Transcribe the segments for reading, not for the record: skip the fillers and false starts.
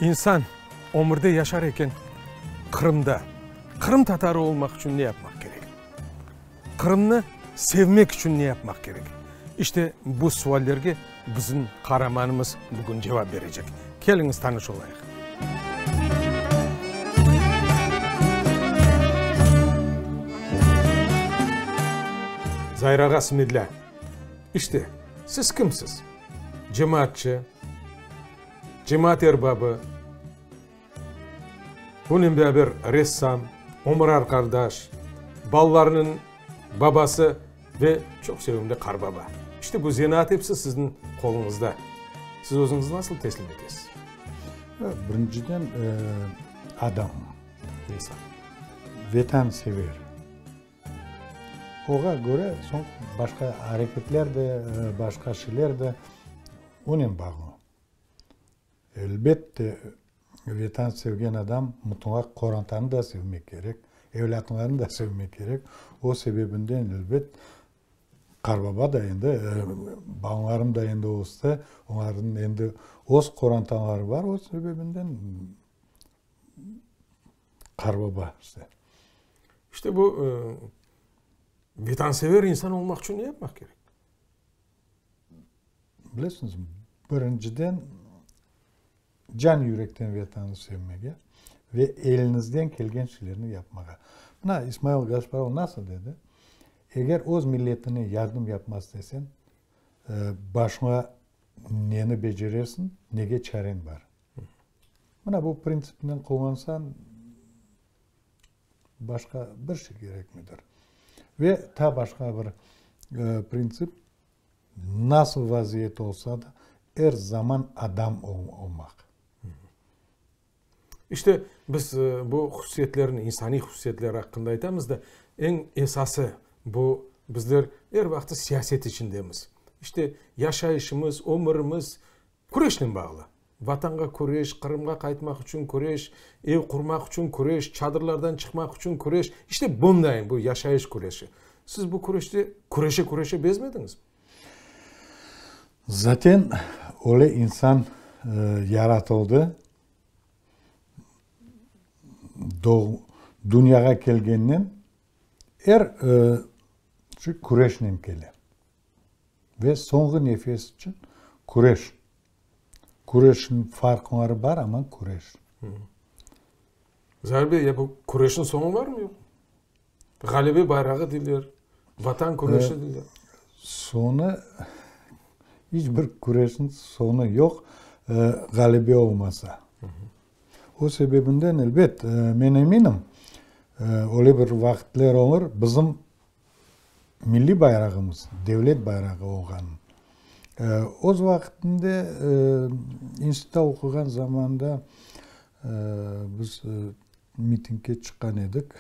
İnsan ömürde yaşar eken, Qırımda qırım tatarı olmaq içün ne yapmaq kerek? Qırımnı sevmek içün ne yapmaq kerek? İşte bu suallerge bizim qaramanımız bugün cevap berecek. Keliñiz tanış olayıq. Zair ağa Smedlâ, işte, siz kimsiz? Cemaatçı, cemaat erbabı, bunen beraber ressam, ömür arqardaş, balalarınıñ babası ve çoq sevimli qarbaba. İşte bu zenaat episi sizniñ qoluñızda. Siz özüñizni nasıl teslim etesiz? Birinciden, adam. İnsan. Vetansever. Oğa köre soñ başqa areketler de, başqa şeyler de onen bağlı. Elbette, Vetan sevgen adam mutlaq qorantanı da sevmek kerek, evlâtlarını da sevmek kerek. O sebebinden, elbet, qarbaba da endi, balalarım da endi östi, olarnıñ endi öz qorantaları bar, o sebebinden qarbaba işte. İşte bu vetansever insan olmaq içün ne yapmaq kerek? Bilesiñiz, birinciden, can yürekten Vetanı sevmege ve eliñizden kelgen şeylerni yapmağa. Mına, İsmail Gasparalı nasıl dedi? Eger öz milletine yardım yapmaz desen, başıña neni becerersiñ, nege çareñ bar? Mına bu printsipnen qullansañ, başqa bir şey kerekmidir. Ve ta başqa bir printsip, Nasıl vaziyet olsa da, er zaman adam olmaq. İşte, biz bu hususiyetlerni, insaniy hususiyetler aqqında aytamız da, eñ esası, bu, bizler er vaqıt siyaset içindemiz. İşte, yaşayışımız, ömürimiz küreşnen bağlı. Vatanğa küreş, Qırımğa qaytmaq içün küreş, ev qurmaq içün küreş, çadırlardan çıqmaq içün küreş. İşte bundayın bu yaşayış küreşi. Siz bu küreşte küreşe-küreşe bezmediñizmi? Zaten öyle insan yaratıldı, dünyağa kelgennen er şu küreşnen kele. Ve soñğı nefes içün küreş. Küreşniñ farqları bar, amma küreş. Zair bey, ya bu küreşniñ soñu barmı, yoqmı? Ğalebe bayrağı deyler, Vatan küreşi deyler. Soñu, iç bir küreşniñ soñu yoq, ğalebe olmasa. O sebebinden, elbet, men eminim, öyle bir vaqıtler olur, bizim milliy bayrağımız, devlet bayrağı olğanın. Öz vaqtında institutta oquğan zamanda biz mitingge çıqqan edik.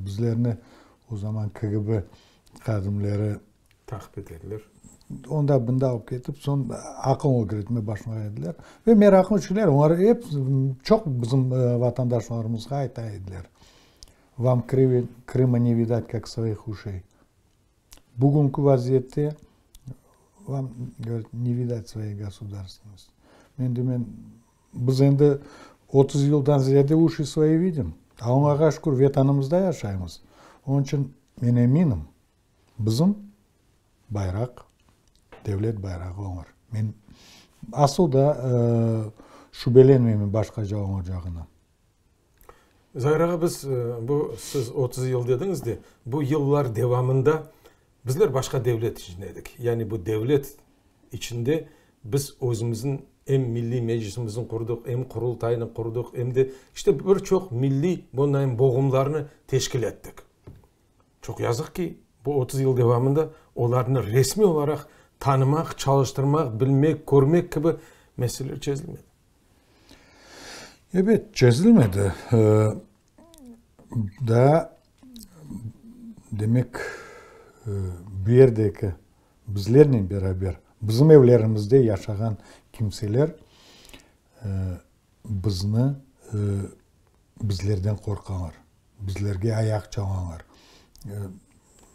Bizlerni o zaman KGB hadimleri taqip ete ediler. Onda bunda alıp ketip, soñ aqıl ögretme başlağan ediler. Ve meraqlı şeyler, olar ep çoq bizim vatandaşlarımızğa ayta ediler. Vam Krıma ne vidat, kak svoih uşey. Bugünki vaziyette vam, govorit, ne vidat svoey gosudarstvennosti. Men deymen, biz endi 30 yıldan ziyade uşi svoi vidim. Allağa şükür, Vetanımızda yaşaymız. Onıñ içün men eminim, bizim bayraq, devlet bayrağı olur. Men asıl da şübelenmeymen başqaca olacağına. Zair ağa, biz bu, siz 30 yıl dediñiz de, bu yıllar devamında bizler başqa devlet içinde edik. Yani bu devlet içinde biz özümizniñ em Milliy Meclisimizni qurdıq, em Qurultaynı qurdıq, em de işte bir çoq milliy bundayın boğumlarnı teşkil ettik. Çoq yazıq ki, bu 30 yıl devamında olarnı resmiy olaraq tanımaq, çalıştırmaq, bilmek, körmek kibi meseleler çezilmedi. Ebet, çezilmedi. Daa, demek, bu yerdeki bizlernen beraber, bizim evlerimizde yaşağan kimseler bizni, bizlerden qorqalar, bizlerge ayaq çalalar.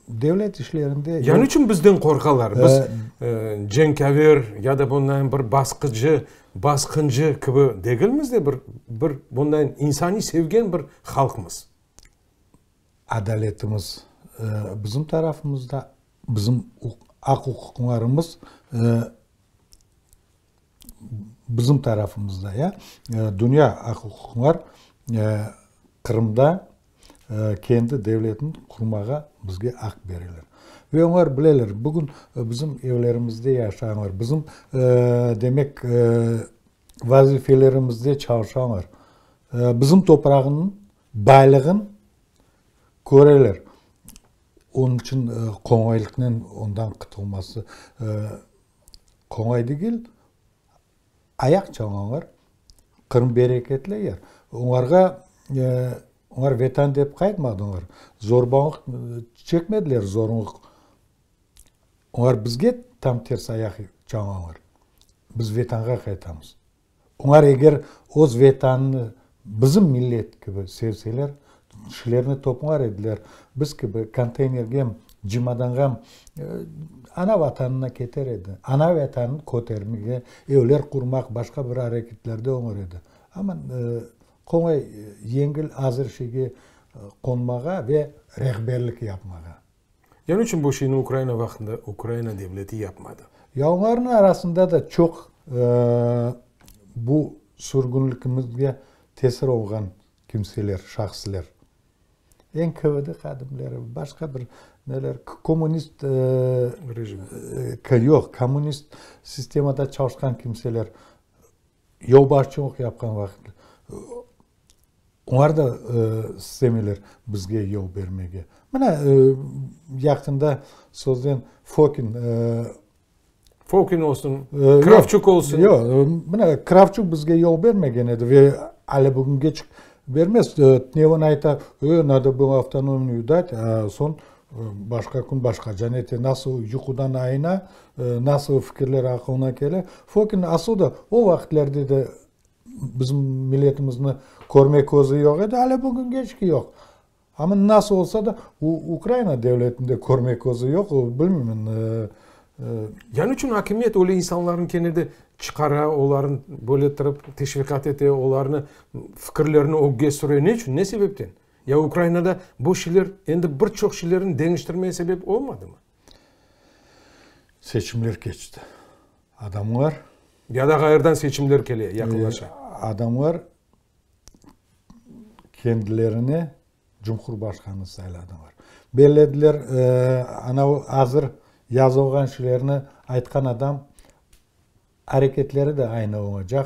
Devlet işlerinde... Ya niçün bizden qorqalar? Biz cenkâver ya da bundan bir basqıcı, basqıncı kibi degilmiz de, bir, bir bundan insaniy sevgen bir halqmız. Adaletimiz bizim tarafımızda, bizim aq-uquqlarımız bizim tarafımızda, ya, dünya aq-uquqlar Qırımda kendi devletini qurmağa bizge aq bereler. Ve onlar bileler, bugün bizim evlerimizde yaşağanlar, bizim, demek, vazifelerimizde çalışanlar, bizim toprağınıñ baylığın köreler. Onıñ içün qoñaylıqnen ondan qutulması Qoñay degil, ayaq çalğanlar, Qırım bereketli yer. Olarğa, olar Vetan dep qaytmadılar, zorbalıq çekmediler, zorluq. Olar bizge tam tersi ayaq çalğanlar. Biz Vetanğa qaytamız. Olar eger öz Vetanını bizim millet kibi sevseler, tişlerini toplar ediler, biz kibi konteynerge, cemadanğa ana Vatanına keter edi. Ana Vatanını kötermege, evler qurmaq, başqa bir areketlerde olur edi. Amma qolay, yengil azır şeyge qonmağa ve rehberlik yapmağa. Ya ne içün bu şeyni Ukraina vaqtında Ukraina devleti yapmadı? Ya olarnıñ arasında da çoq bu sürgünlikimizge tesir olğan kimseler, şahsler. NKVD hadimleri, başqa bir neler, kommunist rejim, yoq, kommunist sistemada çalışqan kimseler, yolbaşçılıq yapqan vaqıt, Olar da istemeler bizge yol bermege. Mına, yaqında sözden Fokin. Fokin olsun, Kravçuk olsun. Yoq, mına, Kravçuk bizge yol bermegen edi ve ale bugüngeç bermez. Tünevin ayta, e, nado bylo avtonomiyu dat, a soñ başqa kün başqaca nete, nasıl yuqudan ayına, nasıl fikirler aqılına kele. Fokin asıl da o vaqıtlarda da Bizim milletimizni körme közü yoq edi, ale bugüngeçki yoq. Amma nasıl olsa da, Ukraina devletinde körme közü yoq, bilmeymen. Ya niçün akimiyet öyle insanlarnı kene de çıqara, olarnı böyle ettirip teşviqat ete, olarnı fikirlerini ögge süre? Neçün, ne sebepten? Ya Ukrainada bu şeyler endi bir çoq şeylerni deñiştirmeye sebep olmadımı? Seçimler keçti. Adamlar. Ya da ğayırdan seçimler kele, yaqınlaşa. Adamlar kendilerine cumhurbaşqanı sayladılar. Bellediler, anavı azır yazılğan şeylerni aytqan adam areketleri de aynı olacaq,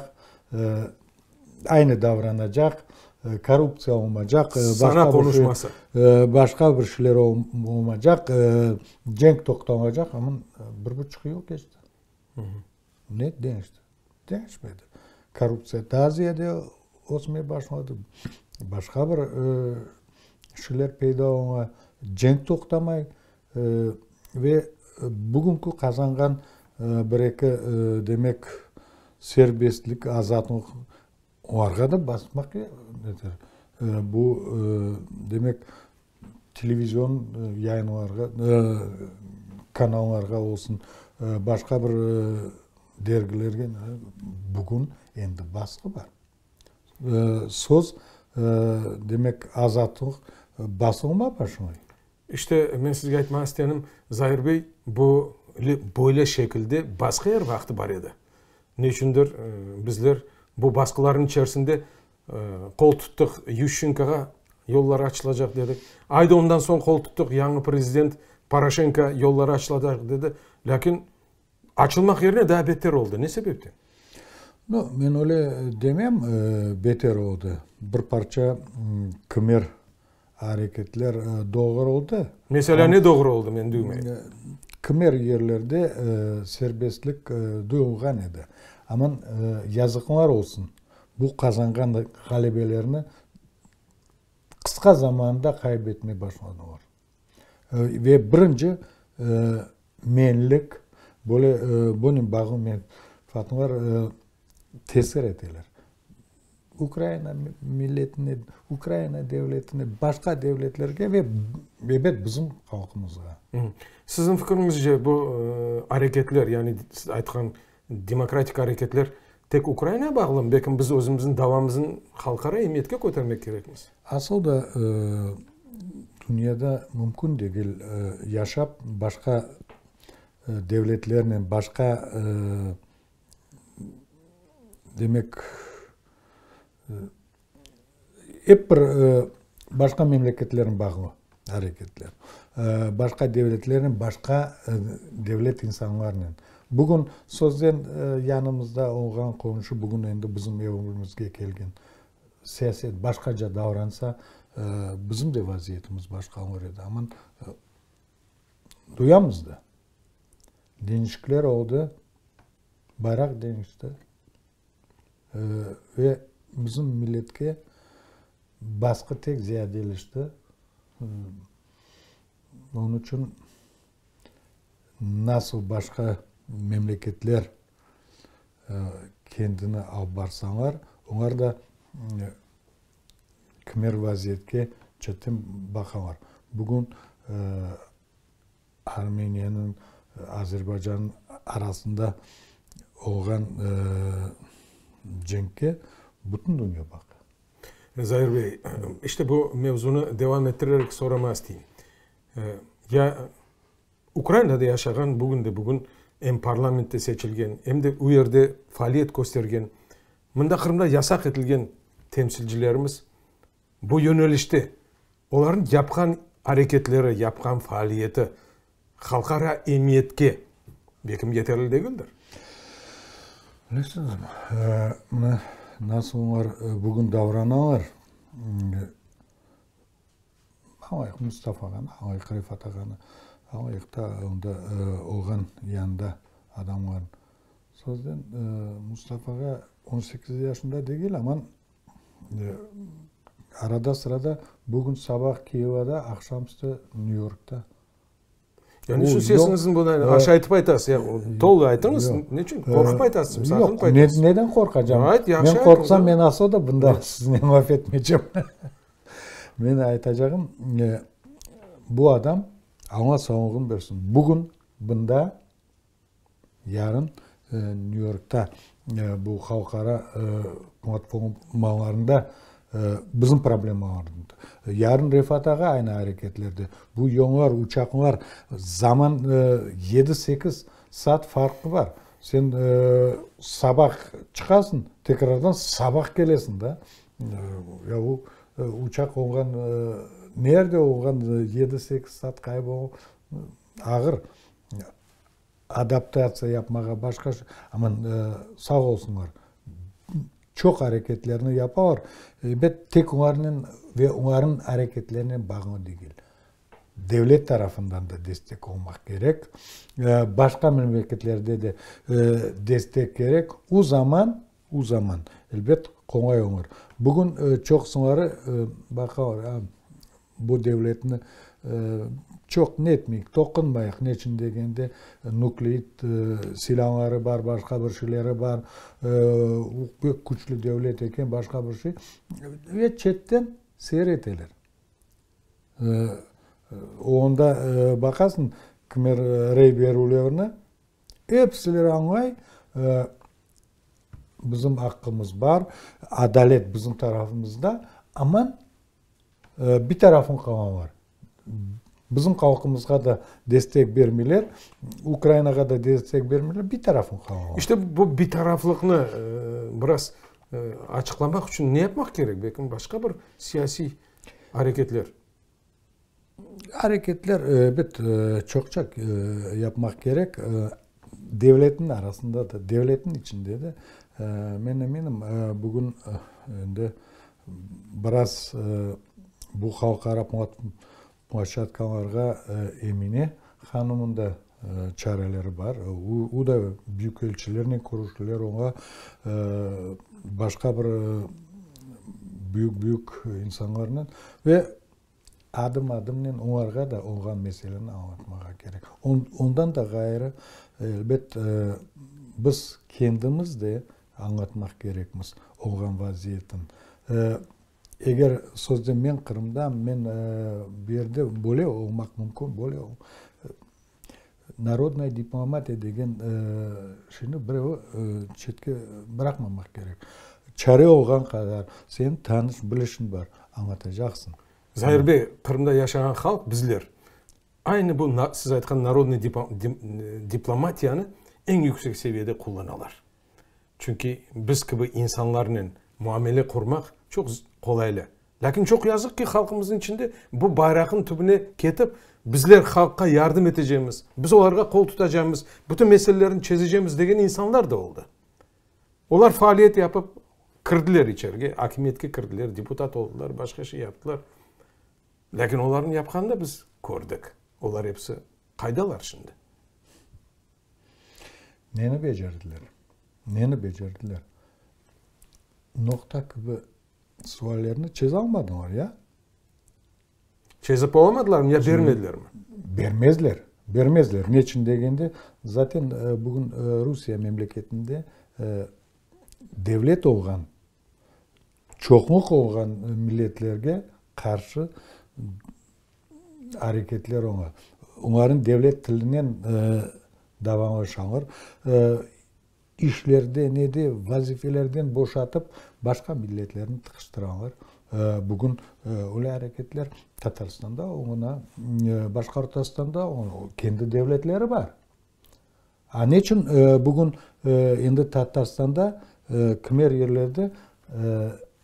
aynı davranacaq, korruptsiya olmacaq, Sana qonuşması. başqa bir şeyler olmacaq, cenk toqtalacaq, amma bir buçuq yıl keçti. Ne deñişti? Deñişmedi. Korruptsiya daa ziyade ösmeye başladı. Başqa bir şeyler peyda ola. Cenk toqtamay. Ve bugünki qazanğan bir-eki, demek, serbestlik, azatlıq, olarğa da basmaq bu, demek, televizion yayınlarğa, kanallarğa olsun, başqa bir dergilerge bugün endi basqı bar. Söz, demek, azatlıq basılma başlay. İşte, men sizge aytmağa istenim, Zair bey, bu böyle şekilde basqı er vaqtı bar edi. Ne içündir bizler bu basqılarnıñ içerisinde qol tuttıq, Yuşçenkoğa yollar açılacaq dedik. Ayda ondan soñ qol tuttıq, yañı prezident Poroşenko yollar açılacaq dedi. Lâkin açılmaq yerine daa beter oldı. Ne sebepten? No, men öyle demem, beter oldı. Bir parça kimer areketler doğru oldı. Meselâ, ne doğru oldı, men duymayım. Kimer yerlerde serbestlik duyulğan edi. Aman, yazıqlar olsun, bu qazanğan ğalebelerni qısqa zamanda qayb etmey başladılar. Ve birinci menlik, böyle bunen bağlı menfaatlar tesir eteler. Ukraina milletine, Ukraina devletine, başqa devletlerge ve, ebet, bizim halqımızğa. Siziñ fikriñizce, bu areketler, yani siz aytqan demokratik areketler tek Ukrainaya bağlımı? Belkim biz özümizniñ davamıznı halqara emiyetke kötermek kerekmiz? Asıl da, dünyada mümkün degil yaşap, başqa devletlernen, başqa Demek, ep bir başqa memleketlernen bağlı areketler, başqa devletlernen, başqa devlet insanlarnen. Bugün sözden yanımızda olğan qonşu bugün endi bizim evimizge kelgen siyaset başqaca davransa, bizim de vaziyetimiz başqa olur edi. Amma duyamız da, deñişikler oldı. Bayraq deñişti ve bizim milletke basqı tek ziyadeleşti. Onıñ içün nasıl başqa memleketler kendini alıp barsalar, olar da kimer vaziyetke çetten baqalar. Bugün Armeniyanıñ, Azerbaycan arasında olğan cenkke bütün dünya baqa. Zair bey, işte bu mevzunı devam ettirerek sorama isteyim. Ya Ukrainada yaşağan, bugün de bugün em parlamentte seçilgen, em de u yerde faaliyet köstergen, mında Qırımda yasaq etilgen temsilcilerimiz Bu yönelişte olarnıñ yapqan areketleri, yapqan faaliyeti halqara emiyetke belkim yeterli degildir? Bilesiñizmi, mına nasıl olar bugün davranalar, alayıq Mustafa ağanı, alayıq Refat ağanı, alayıq da onda olğan yanında adamlarnı. Sözden Mustafa ağa 18 yaşında degil, aman Arada-sırada bugün sabah Kiyevada, aqşam üstü Nyu-Yorkta. Yani şu sesiñizni bundan aşaytıp aytasız, ya tolu aytıñız, neçün qorqıp aytasız, saqınıp aytasız? Yoq, neden qorqacam? Ayt, yahşı Men qorqsam, men asıl da bunda siznen laf etmeycem. Men aytacağım, bu adam, Alla sağlığını bersin, bugün bunda Yarın Nyu-Yorkta bu halqara platformalarında bizim problemalarnı, yarın Refat ağa aynı areketlerde, bu yollar, uçaqlar, zaman yedi-sekiz saat farqı bar. Sen sabah çıqasıñ, tekrardan sabah kelesiñ da. Ya bu uçaq olğan, nerde olğan yedi-sekiz saat qaybolıp, ağır. Adaptatsiya yapmağa başqa, aman, sağ olsunlar, çoq areketlerni yapalar. Elbet, tek olarnen ve olarnıñ areketlerinen bağlı degil. Devlet tarafından da destek olmaq kerek, başqa memleketlerde de destek kerek. O zaman, o zaman, elbet, qolay olur. Bugün çoqsuları baqalar, Bu devletni çoq netmeyik, toqunmayıq, neçün degende, nukleid silâları bar, başqa bir şeyleri bar, o pek küçlü devlet eken, başqa bir şey. Ve çetten seyir eteler. Onda baqasıñ, kimer rey berüvlerini, episileri añlay, bizim aqqımız bar, adalet bizim tarafımızda, aman Bir tarafın qalanlar. Bizim halqımızğa da destek bermeyler, Ukrainağa da destek bermeyler, bir tarafın qalanlar. İşte bu bitaraflıqnı biraz açıqlamaq içün ne yapmaq kerek? Belki başqa bir siyasiy areketler? Areketler, ebet, çoqça yapmaq kerek. Devletniñ arasında da, devletniñ içinde de, men eminim, bugün endi Biraz bu halqara ploşçadkalarğa Emine hanımnıñ da çareleri bar. O da büyükelçilernen körüştiler, oña başqa bir büyük-büyük insanlarnen ve adım-adımnen olarğa da olğan meseleni añlatmağa kerek. Ondan da ğayrı, elbet, biz kendimiz de añlatmaq kerekmiz. Olğan vaziyetin. Eger sözde men Qırımdam, men bu yerde böyle olmaq mümkün, böyle Narodnaya diplomatiya degen şeyni birevi çetke bıraqmamaq kerek. Çare olğan qadar, seniñ tanış, bilişiñ bar, añlatacaqsıñ. Zair bey, Qırımda yaşağan halq, bizler, aynı bu siz aytqan narodnıy diplomatiyanı eñ yüksek seviyede qullanalar. Çünki biz kibi insanlarnen muamele qurmaq çoq qolaylı. Lâkin çoq yazıq ki, halqımıznıñ içinde bu bayraqnıñ tübüne ketip, bizler halqqa yardım etecemiz, biz olarğa qol tutacamız, bütün meselelerni çezecemiz degen insanlar da oldı. Olar faaliyet yapıp, kirdiler içerige, akimiyetke kirdiler, deputat oldılar, başqa şey yaptılar. Lâkin olarnıñ yapqanını da biz kördik. Olar episi qaydalar şimdi? Neni becerdiler? Neni becerdiler? Noqta kibi suallerni çezalmadılar, ya? Çezip olamadılarmı, ya bermedilermi? Bermezler, bermezler. Neçün degende, zaten bugün Rusiye memleketinde devlet olğan, çoqluq olğan milletlerge qarşı areketler ola. Onların devlet tilinen davalaşalar. İşlerde, nede, vazifelerden boşatıp, başqa milletlerni tıqıştıralar. Bugün öyle areketler Tatarstanda ola, Başqortostanda ola, kendi devletleri bar. A neçün bugün endi Tatarstanda kimer yerlerde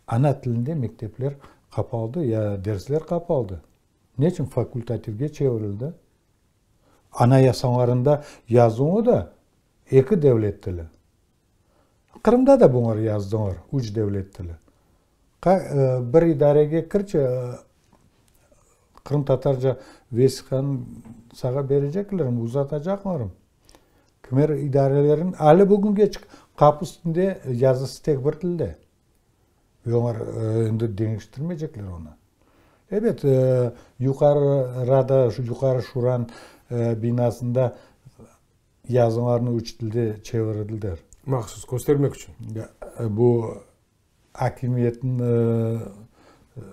ana tilinde mektepler qapaldı ya dersler qapaldı? Neçün fakultativge çevirildi? Anayasalarında yazuvı da eki devlet tili. Qırımda da buñar yazdılar, üç devlet tili. Bir idarege kirçi, qırımtatarca vesiqanı sağa bereceklermi, uzatacaqlarmı? Kimer idarelerin ali bugüngeç qapı üstünde yazısı tek bir tilde. Ve olar endi deñiştirmeycekler onı. Ebet, Yuqarı Rada, Yuqarı Şuranıñ binasında yazılarnı üç tilde çevirildiler. Mahsus, köstermek içün. Bu akimiyetniñ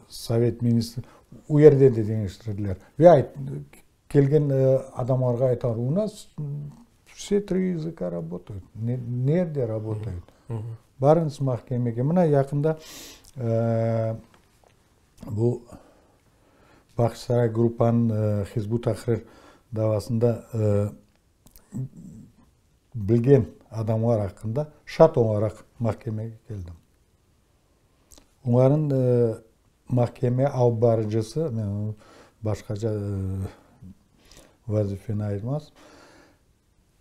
sovet ministri, o yerde de deñiştirdiler. Ve kelgen adamlarğa aytalar, u nas vse tri yazıka rabotayut. Nerde rabotayut? Barıñız mahkemege. Mına yaqında bu Bağçasaray gruppanıñ Hizb ut-Tahrir davasında bilgen adamlar aqqında şat olaraq mahkemege keldim. Onların mahkeme alıp barıcısı, men başqaca vazifeni aytmaz,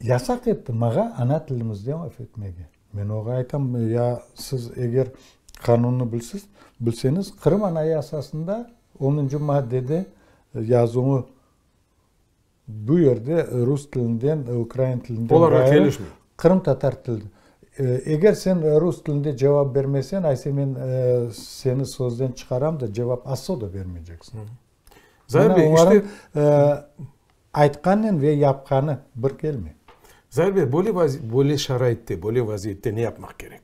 yasaq etti mağa ana tilimizde laf etmege. Men oğa aytam, ya siz eger qanunnı bilsiz, bilseñiz, Qırım Anayasasında onuncı maddede yazuvı Bu yerde rus tilinden, ukrain tilinden Olarğa kelişmey. Qırımtatar tili. Eger sen rus tilinde cevap bermesen, aysa men seni sözden çıqaram da, cevap asıl da bermeyceksiñ. Zair bey, işte aytqannen ve yapqanı bir kelmey. Zair bey, böyle böyle şaraitte, böyle vaziyette ne yapmaq kerek?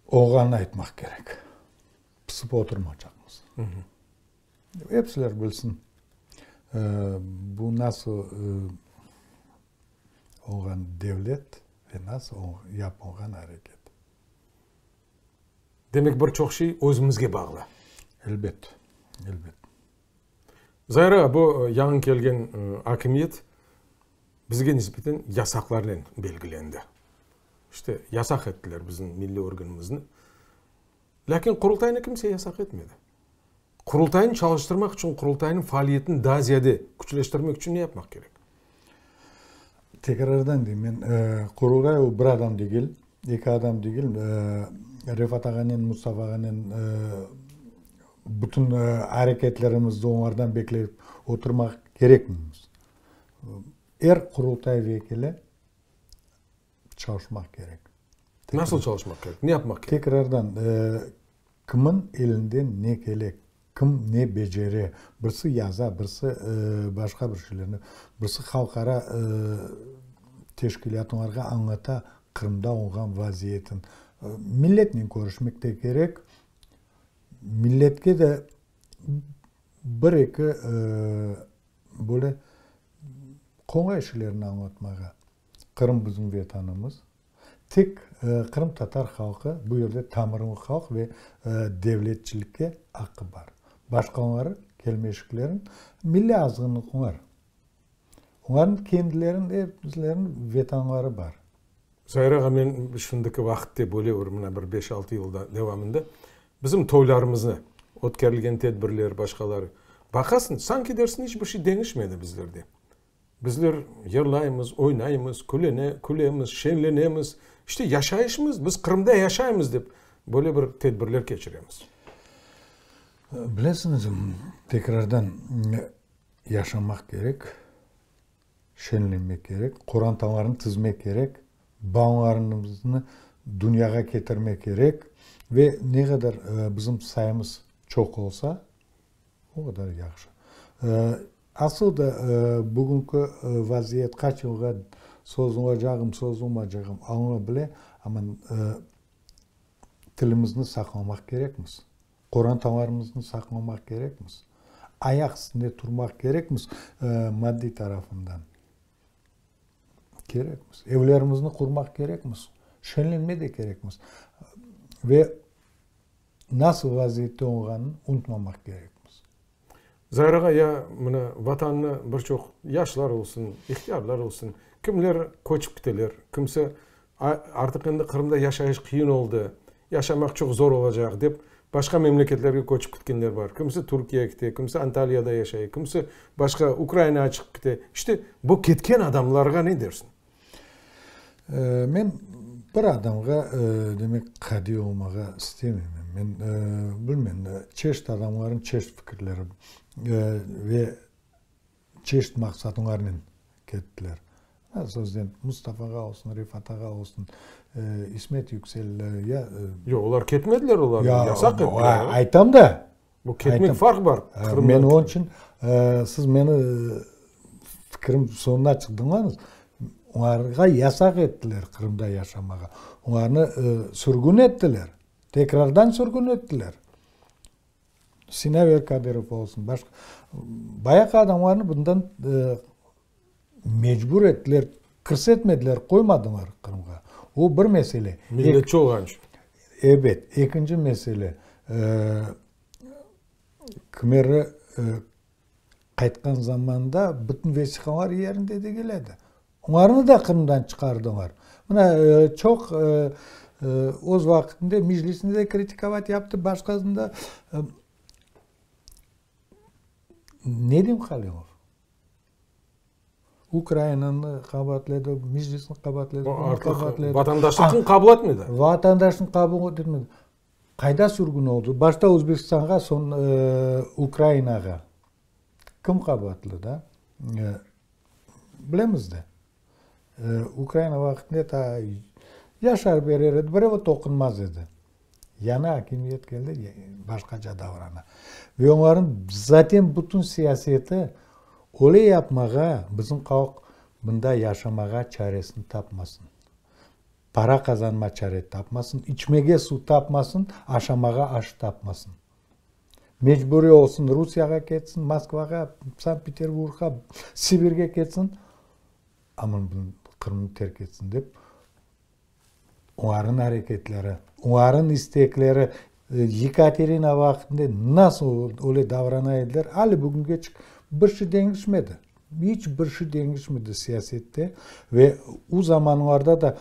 Olğanını aytmaq kerek. Pısıp oturmaycaqmız. Episiler bilsin, bu nasıl olğan devlet ve nasıl yapılğan areket. Demek, bir çoq şey özümizge bağlı. Elbet, elbet. Zair ağa, bu yañı kelgen akimiyet bizge nisbeten yasaqlarnen belgilendi. İşte, yasaq ettiler bizim milliy organımıznı. Lâkin Qurultaynı kimse yasaq etmedi. Qurultaynı çalıştırmaq içün, Qurultaynıñ faaliyetini daa ziyade küçleştirmek içün ne yapmaq kerek? Tekrardan deyim, men, Qurultay o bir adam degil, eki adam degil, Refat ağanen, Mustafa ağanen bütün areketlerimizni olardan beklep oturmaq kerekmimiz. Er Qurultay vekili çalışmaq kerek. Nasıl çalışmaq kerek? Ne yapmaq kerek? Tekrardan, kimin elinden ne kele, kim ne becere, birisi yaza, birisi başqa bir şeylerni, birisi halqara teşkilâtlarğa añlata. Qırımda olğan vaziyetin. Milletnen körüşmek de kerek. Milletke de bir-eki böyle qolay şeylerni añlatmağa. Qırım bizim Vetanımız. Tek qırımtatar halqı bu yerde tamırlı halq ve devletçilikke aqqı bar. Başqaları kelmeşiklerin milliy azğınlıqlar. Olarnıñ kendileriniñ episileriniñ vetanları bar. Zair ağa, men şimdiki vaqıtte böyle bir mına bir beş-altı yıl devamında bizim toylarımıznı, ötkerilgen tedbirler, başqaları, baqasıñ, sanki dersiñ iç bir şey deñişmedi bizlerde. Bizler yırlaymız, oynaymız, külene, külemiz, şeñlenemiz. İşte yaşayışımız, biz Qırımda yaşaymız dep böyle bir tedbirler keçiremiz. Bilesiñiz, tekrardan yaşamaq kerek, şeñlenmek kerek, qorantalarnı tizmek kerek, balalarımıznı dünyağa ketirmek kerek ve ne qadar bizim sayımız çoq olsa, O qadar yahşı. Asıl da bugünki vaziyet qaç yılğa sozulacağım, sozulmaycağım Alla bile, amma tilimizni saqlamaq kerekmiz, qorantalarımıznı saqlamaq kerekmiz, ayaq üstünde turmaq kerekmiz maddiy tarafından. Kerekmiz. Evlerimizni qurmaq kerekmiz, şenlenme de kerekmiz. Ve Nasıl vaziyette olğanını unutmamaq kerekmiz. Zair ağa, ya mına Vatannı bir çoq yaşlar olsun, ihtiyarlar olsun, kimler köçip kiteler, kimse artıq endi Qırımda yaşayış qıyın oldı, yaşamaq çoq zor olacaq dep, başqa memleketlerge köçip kitkenler bar. Kimse Türkiyege kite, kimse Antaliyada yaşay, kimse başqa Ukrainağa çıqıp kite. İşte, bu ketken adamlarğa ne dersiñ? Men bir adamğa, demek, qadiy olmağa istemeyim. Men bilmem, çeşit adamlarnıñ çeşit fikirleri ve çeşit maqsatlarnen kettiler. Sözden, Mustafa ağa olsun, Refat ağa olsun, İsmet Yüksel, ya... Yoq, olar ketmediler, olar yasaq ettiler. Aytam da. Bu ketmek farq bar. Men onıñ içün, siz meni fikrim soñuna çıqtıñız. Olarğa yasaq ettiler Qırımda yaşamağa. Olarnı sürgün ettiler. Tekrardan sürgün ettiler. Sinaver Kadırov olsun, başqa. Bayağı adamlarnı bundan mecbur ettiler, kirsetmediler, qoymadılar Qırımğa. O bir mesele. Milletçi olğan içün. Ebet. Ekinci mesele, kimeri qaytqan zamanda bütün vesiqalar yerinde degil edi. Olarnı da Qırımdan çıqardılar. Mına, çoq öz vaqtında Meclisni de kritikovat yaptı, başqasını da. Nedim Halilov Ukrainanı qabaatledi, Meclisni qabaatledi, bunı qabaatledi. Vatandaşlıqnı qabul etmedi. Vatandaşlıqnı qabul etmedi. Qayda sürgün oldı? Başta Özbekistanğa, soñ Ukrainağa. Kim qabaatlı da? Bilemiz de. Ukraina vaqtında ta yaşar berer edi, birevi toqunmaz edi. Yañı akimiyet keldi, başqaca davrana. Ve onların zaten bütün siyaseti öyle yapmağa, bizim halq mında yaşamağa çaresini tapmasın. Para qazanma çare tapmasın, içmege suv tapmasın, aşamağa aş tapmasın. Mecburiy olsun Rusiyağa ketsin, Moskvağa, Sankt-Peterburgğa, Sibirge ketsin, amma Qırımnı terk etsin dep, olarnıñ areketleri, olarnıñ istekleri, Yekaterina vaqtında nasıl öyle davrana ediler, ali bugüngeçik bir şey deñişmedi. İç bir şey deñişmedi siyasette ve o zamanlarda da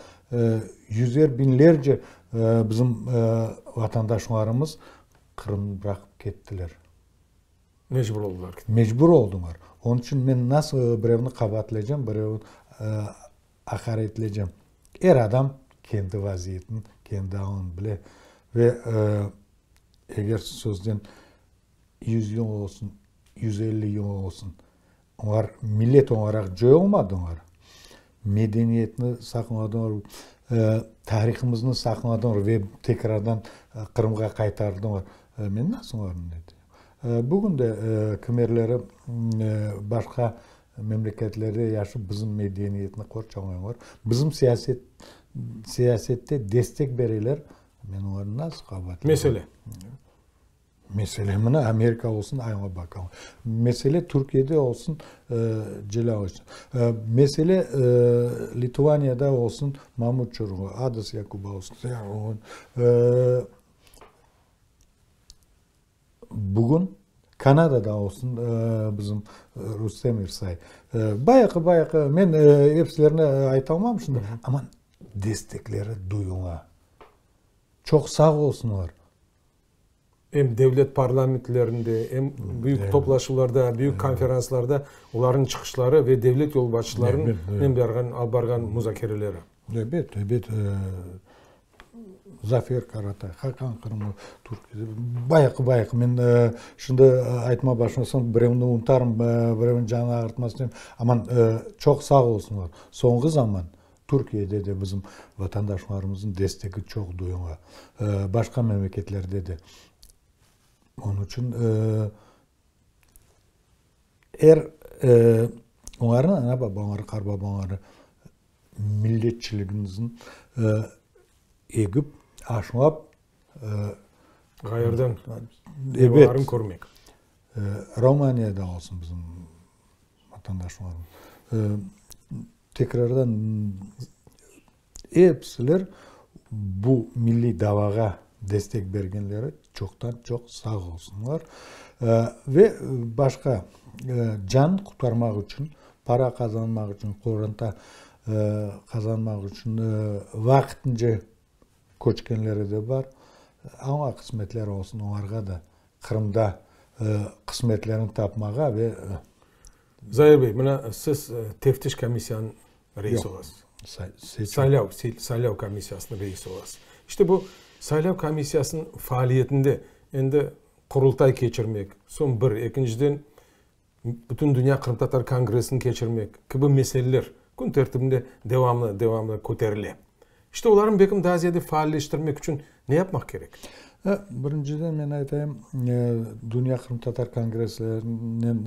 yüzer biñlerce bizim vatandaşlarımız Qırımnı bıraqıp kettiler. Mecbur oldılar. Mecbur oldılar. Onıñ içün men nasıl birevni qabaatlaycam, birevni aqaretleycem? Er adam kendi vaziyetini, kendi alını bile. Ve eger sözden 100 yıl olsun, 150 yıl olsun, olar millet olaraq coyulmadılar, medeniyetni saqladılar, tarihımıznı saqladılar ve tekrardan Qırımğa qaytardılar. Men nasıl olarnı ne deyim? Bugün de kimerleri başqa memleketlerde yaşıp bizim medeniyetni qorçalaylar, bizim siyasetni. siyasette destek bereler, men olarnı nasıl qabaatlayım? Mesele. Mesele mına Amerika olsun, ayğa baqalım. Mesele Türkiyede olsun, Celâl olsun. Mesele Litvaniyada olsun, Mamut Çurlu, Adas Yakubauskas. Bugün Kanadada olsun bizim Rustem İrsay. Bayağı, bayağı, men episilerini aytalmam şimdi, amma destekleri duyula. Çoq sağ olsunlar. Em devlet parlamentlerinde, em büyük toplaşuvlarda, büyük konferanslarda olarnıñ çıqışları ve devlet yolbaşçılarınen barğan, alıp barğan muzakereleri. Ebet, ebet. Zafer Karatay, Hakan Qırımlı, bayağı, bayağı. Men şimdi aytma başlasam, birevni unutarım, birevniñ canını ağırtmaz istemem. Aman, çoq sağ olsunlar. Soñğı zaman Türkiyede de bizim vatandaşlarımıznıñ destegi çoq duyula. Başqa memleketlerde de. Onıñ içün er olarnıñ ana-babaları, qartbabaları milletçiligimizni egip, aşlap, Ğayırdan meyvalarını körmek. Romaniyada olsun bizim vatandaşlarımız. Tekrardan episiler bu milliy davağa destek bergenleri çoqtan-çoq sağ olsunlar. Ve başqa can qurtarmaq içün, para qazanmaq içün, qoranta qazanmaq içün vaqtınca köçkenleri de bar. Oña qısmetler olsun, olarğa da Qırımda qısmetlerini tapmağa ve. Zair bey, mına siz teftiş komissiyanıñ reisi olasız. Saylav, saylav komissiyasınıñ reisi olasız. İşte bu saylav komissiyasınıñ faaliyetinde endi Qurultay keçirmek, soñ bir, ekinciden Bütün Dünya Qırımtatar Kongressini keçirmek kibi meseleler kün tertibinde devamlı, devamlı köterile. İşte olarnı belkim daa ziyade faalleştirmek içün ne yapmaq kerek? Birinciden men aytayım, Dünya Qırımtatar Kongresslerinen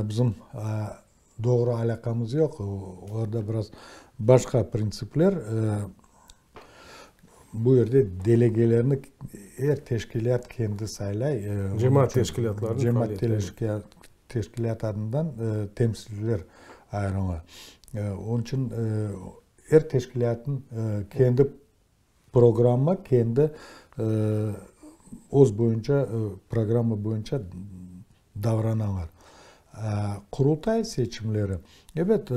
bizim doğru alâqamız yoq, olarda biraz başqa printsipler. Bu yerde delegelerni er teşkilât kendi saylay. Cemaat teşkilâtlarınıñ Cemaat teşkilât adından temsilciler ayırıla. Onıñ içün er teşkilâtnıñ kendi programma, kendi öz boyunca, programma boyunca davranalar. Qurultay seçimleri, ebet,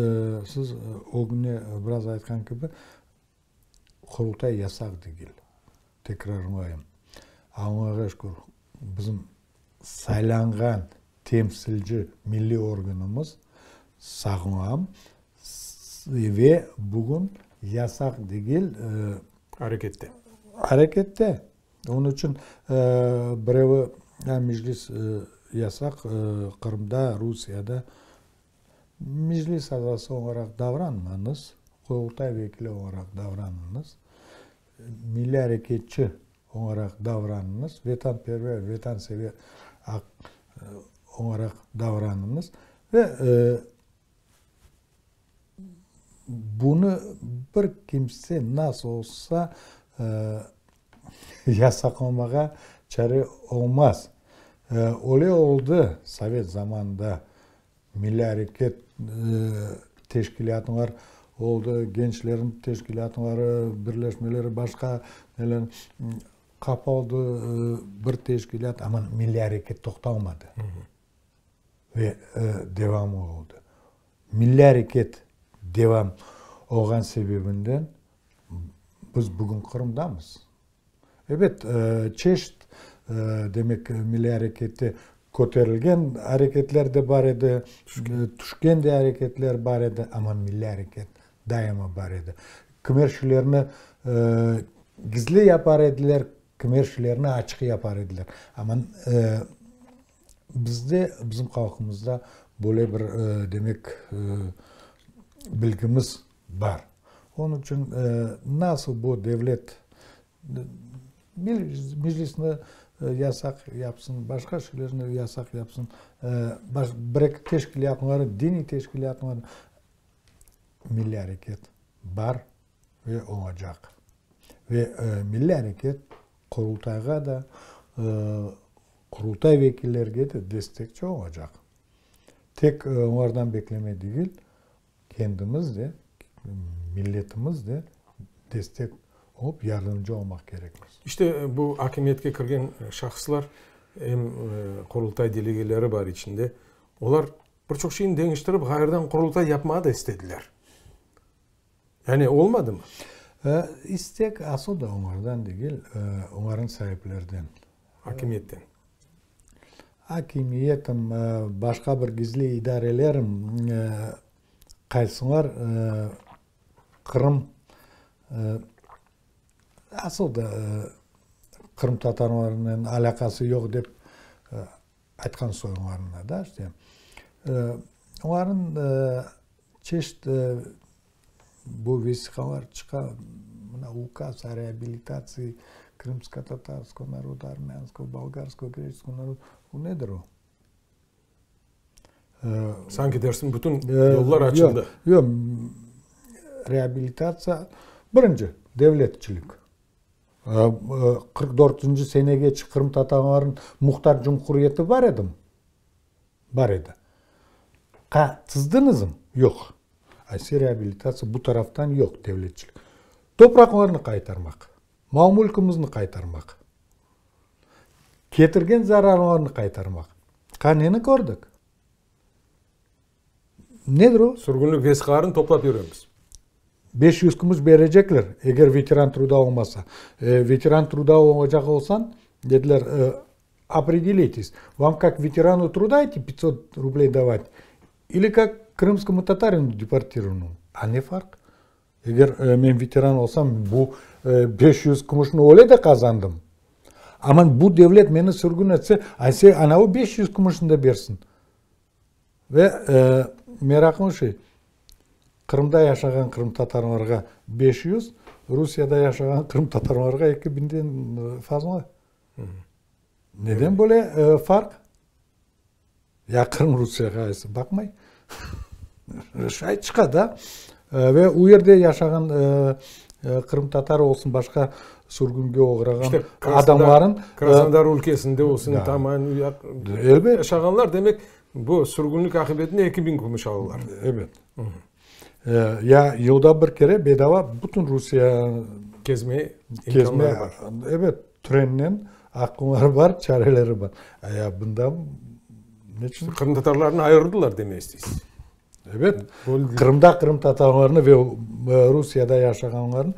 siz ögüne biraz aytqan kibi, Qurultay yasaq degil, tekrarlayım. Allağa şükür, bizim saylanğan temsilci milliy organımız sağlam ve bugün yasaq degil. Arekette. Arekette. Onıñ içün birevi, Meclis yasaq Qırımda, Rusiyada. Meclis azası olaraq davranmañız, Qurultay vekili olaraq davranıñız, milliy areketçi olaraq davranıñız, vetanperver, vetansever olaraq davranıñız ve bunı bir kimse nasıl olsa yasaqlamağa çare olmaz. Öyle oldı sovet zamanında. Milliy areket teşkilâtlar oldı, gençlerniñ teşkilâtları, birleşmeleri, başqa neler qapaldı bir teşkilât, amma milliy areket toqtalmadı ve devam oldı. Milliy areket devam olğan sebebinden biz bugün Qırımdamız. Ebet, çeşit, demek, milliy arekette köterilgen areketler de bar edi, tüşken de areketler bar edi, amma milliy areket daima bar edi. Kimer şeylerni gizli yapar ediler, kimer şeylerni açıq yapar ediler. Amma bizde, bizim halqımızda böyle bir, demek, bilgimiz bar. Onıñ içün nasıl bu devlet Meclisni yasaq yapsın, başqa şeylerni yasaq yapsın, bir-eki teşkilâtları, diniy teşkilâtları, milliy areket bar. Ve olacaq. Ve milliy areket Qurultayğa da, Qurultay vekillerge de destekçi olacaq. Tek olardan bekleme degil, kendimiz de, milletimiz de destek olıp, yardımcı olmaq kerekmiz. İşte bu akimiyetke kirgen şahıslar, em Qurultay delegeleri bar içinde, olar bir çoq şeyni deñiştirip, ğayrıdan Qurultay yapmağa da istediler. Yani olmadımı? İstek asıl da olardan degil, olarnıñ saiplerden. Akimiyetten. Akimiyetim, başqa bir gizli idarelerim, qaysılar Qırım, asıl da qırımtatarlarnen alâqası yoq dep aytqan soylarına da, işte, olarnıñ çeşit bu vesiqalar çıqa, mına ukaz o reabilitatsiyi krımskotatarskogo naroda, armânskogo, bolgarskogo, greçeskogo naroda, bu nedir o? Sanki dersiñ bütün yollar açıldı. Yoq, reabilitatsiya, birinci, devletçilik. 44-nci senegeçe qırımtatarlarnıñ muhtar cumhuriyeti bar edimi? Bar edi. Qa, tizdiñizmi? Yoq. Ayse reabilitatsiya bu taraftan yoq, devletçilik. Topraqlarnı qaytarmaq, mal-mülkimizni qaytarmaq, ketirgen zararlarnı qaytarmaq. Qa, neni kördik? Nedir o? Sürgünlik vesiqalarını toplap yüremiz. 500 kümüş berecekler, eger veteran truda olmasa. Veteran truda olacaq olsañ, dediler, opredelitесь, vam kak veteranu truda eti 500 rubley davat, ili kak krımskomu tatarinu deportirovannomu? A ne farq? Eger men veteran olsam, bu 500 kümüşni öyle de qazandım. Amma bu devlet meni sürgün etse, ayse anavı 500 kümüşni de bersin. Ve meraqlı şey, Qırımda yaşağan qırımtatarlarğa 500, Rusiyada yaşağan qırımtatarlarğa eki biñden fazla. Neden böyle farq? Ya Qırım Rusiyağa aysa baqmay. Şay çıqa da. Ve o yerde yaşağan qırımtatar olsun, başqa sürgünge oğrağan işte, adamların... Krasnodar ülkesinde olsun, da. Taman, Elbet. yaşağanlar, demek, bu sürgünlik aqibetinde 2000 kümüş alalar. Evet. Ya yılda bir kere bedava bütün Rusiya Kezmeye imkanları bar. Evet, trennen aqqları bar, çareleri bar. Ya bunda neçün? Qırımtatarlarnı ayırdılar demey isteysiz. Evet, Qırımda qırımtatarlarnı ve Rusiyada yaşağanlarnı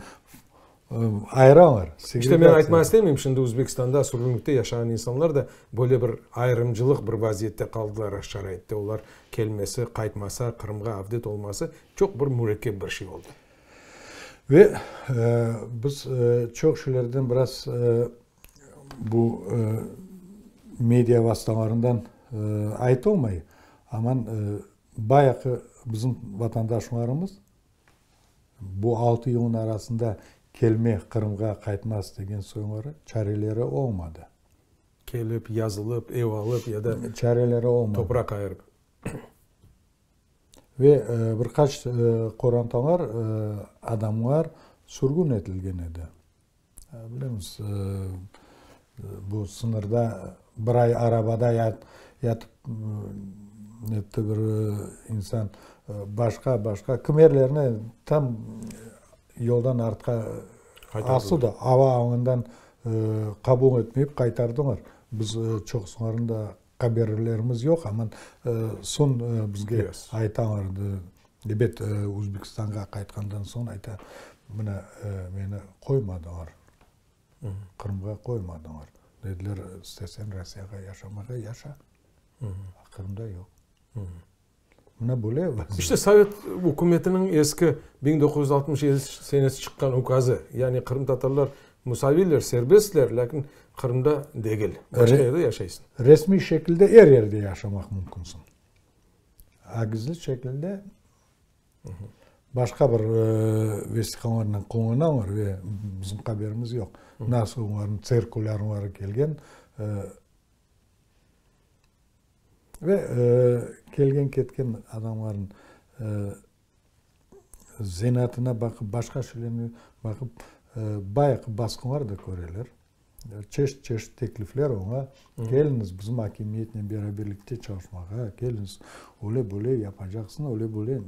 ayıralar. İşte men aytmağa istemeyim, şimdi Özbekistanda sürgünlikte yaşağan insanlar da böyle bir ayırımcılıq bir vaziyette qaldılar, şaraitte olar kelmesi, qaytmasa, Qırımğa avdet olması çoq bir mürekkep bir şey oldı. Ve biz çoq şeylerden biraz bu media vastalarından aytılmay, aman bayağı bizim vatandaşlarımız bu altı yılın arasında kelme, Qırımğa qaytmaz degen soyları, çareleri olmadı. Kelip, yazılıp, ev alıp ya da çareleri olmadı. Topraq ayırıp. Ve bir qaç qorantalar, adamlar sürgün etilgen edi. Bilemiz, bu sıñırda bir ay arabada yatıp netti bir insan, başqa, başqa kimerlerni tam yoldan artqa asıl da ava alanından qabul etmeyip qaytardılar. Biz çoqusılarını da haberlerimiz yoq, amma soñ bizge aytalar, Ebet, Özbekistanğa qaytqandan soñ ayta, mına, meni qoymadılar, Qırımğa qoymadılar. Dediler, isteseñ Rossiyağa yaşamağa, yaşa, Qırımda yoq. Mına böyle vaziyet. İşte Sovet ükümetiniñ eski 1967 senesi çıqqan ukazı, yani qırımtatarlar musaviyler, serbestler, lâkin Qırımda degil, başqa yerde yaşaysıñ. Resmiy şekilde er yerde yaşamaq mümkünsiñ. A gizli şekilde başqa bir vesiqalarnen qullanalar ve bizim haberimiz yoq. Nasıl olarnıñ tsirkulârları kelgen ve kelgen-ketken adamlarnıñ. Zenaatına baqıp, başqa şeylerine baqıp, bayağı basqınlar da köreler. Çeşit-çeşit teklifler oña, keliñiz bizim akimiyetnen beraberlikte çalışmağa, keliñiz, öyle böyle yapacaqsıñ, öyle böyle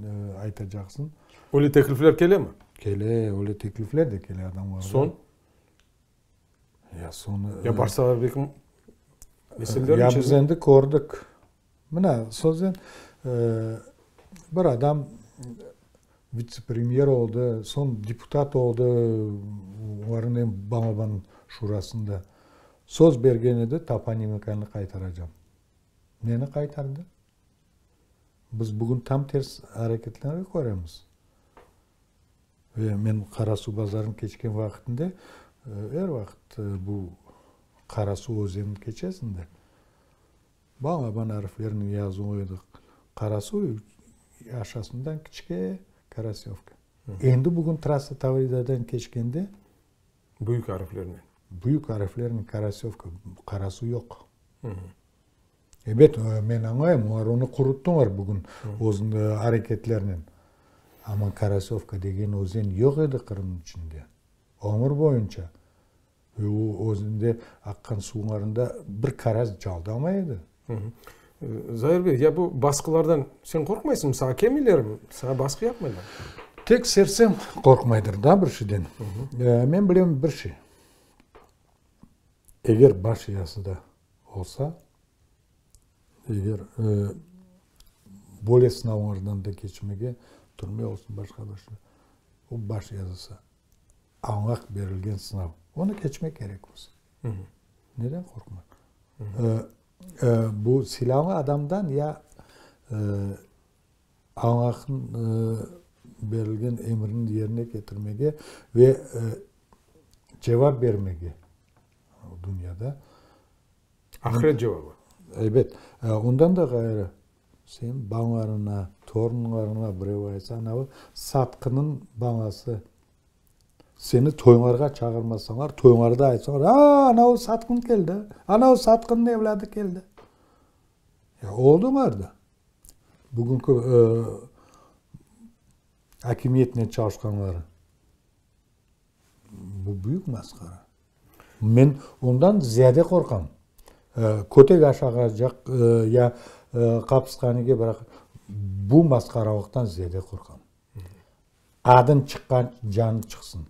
aytacaqsıñ. Öyle teklifler kelemi? Kele, öyle teklifler de kele adamlarğa. Soñ? Ya soñu... Ya barsalar belki meselelerni Ya biz endi kördik. Mına, sözden, bir adam vitse-premyer oldı, soñ deputat oldı, olarnıñ em balaban şurasında. Söz bergen edi, toponimikanı qaytaracam. Neni qaytardı? Biz bugün tam ters areketlerni köremiz. Ve men Qarasuvbazarnı keçken vaqıtında, er vaqıt bu Qarasuv özenini keçesiñ de, Balaban arflernen yazılı edi Qarasuv, aşasından kiçke Karasevka. Endi bugün trassa Tavridadan keçkende. Büyük arflernen. Büyük arflernen Karasevka, Qarasuv yoq. Ebet, men añlayım, olar onı quruttılar bugün öz areketlerinen. Amma Karasevka degen özen yoq edi Qırımnıñ içinde. Ömür boyunca. Ve o özünde aqqan suvlarında bir karas caldamay edi. Zair bey, ya bu basqılardan sen qorqmaysıñmı? Saña kelmeylermi? Saña basqı yapmaylarmı? Tek sersem qorqmaydır da bir şeyden. Men bilem bir şey. Eger baş yazıda olsa, eger böyle sınavlardan da keçmege, türme olsun, başqa bir şey, o baş yazısı. Añlaq berilgen sınav. Onı keçmek kerekmiz. Neden qorqmaq? Bu silâlı adamdan ya Allah'ın berilgen emrini yerine ketirmege ve cevap bermege dünyada. Ahiret cevabı. Ebet. Ondan da ğayrı, sen balalarına, torunlarına birev aytsa, anavı satqınıñ balası, seni toylarğa çağırmasalar, toylarda aytsalar, a, anavı satqın keldi, anavı satqınnıñ evlâdı keldi. Ya oldılar da. Bugünki akimiyetnen çalışqanları. Bu büyük masqara. Men ondan ziyade qorqam. Kötek aşağacaq ya qapıshanege bıraq, bu masqaralıqtan ziyade qorqam. Adıñ çıqqan canıñ çıqsın.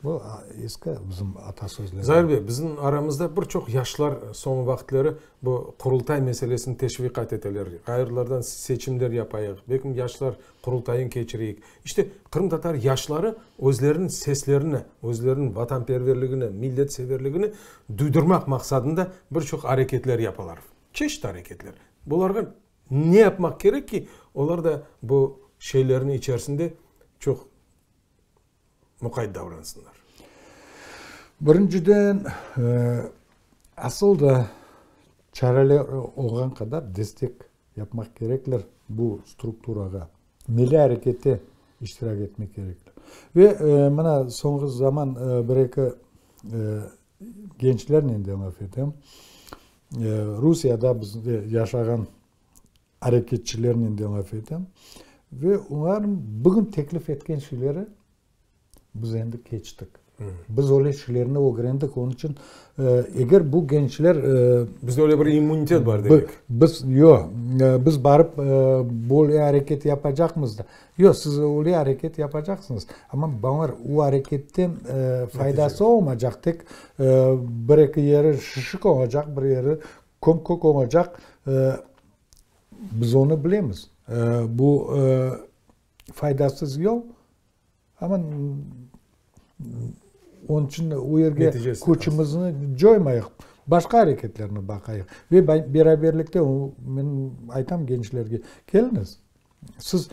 Bu eski bizim atasözleri. Zair bey, bizim aramızda bir çoq yaşlar soñu vaqıtları bu Qurultay meselesini teşviqat eteler. Ğayrılardan seçimler yapayıq, belkim yaşlar Qurultayın keçireyik. İşte, qırımtatar yaşları özleriniñ seslerini, özleriniñ vatanperverligini, milletseverligini duydurmaq maqsadında bir çoq areketler yapalar. Çeşit areketler. Bularğa ne yapmaq kerek ki, olar da bu şeylerniñ içerisinde çoq muqayt davransınlar? Birinciden, asıl da çareler olğan qadar destek yapmaq kerekler bu strukturağa. Milliy arekette iştirak etmek kerekler. Ve mına soñki zaman bir-eki gençlernen de laf etem. Rusiyada bizde yaşağan areketçilernen de laf etem. Ve olar bugün teklif etken şeyleri Biz endi keçtik. Biz öyle şeylerni ögrendik, onıñ içün eger bu gençler... Bizde öyle bir immunitet bar demek. Biz, yoq, biz barıp böyle areket yapacaqmız da. Yoq, siz öyle areket yapacaqsıñız, amma balalar o areketten faydası olmaycaq, tek bir-eki yeri şişik olacaq, bir yeri köm-kök olacaq, biz onı bilemiz. Bu faydasız yol. Amma onıñ içün o yerge küçümizni coymayıq, başqa areketlerni baqayıq. Ve beraberlikte, men aytam gençlerge, keliñiz, siz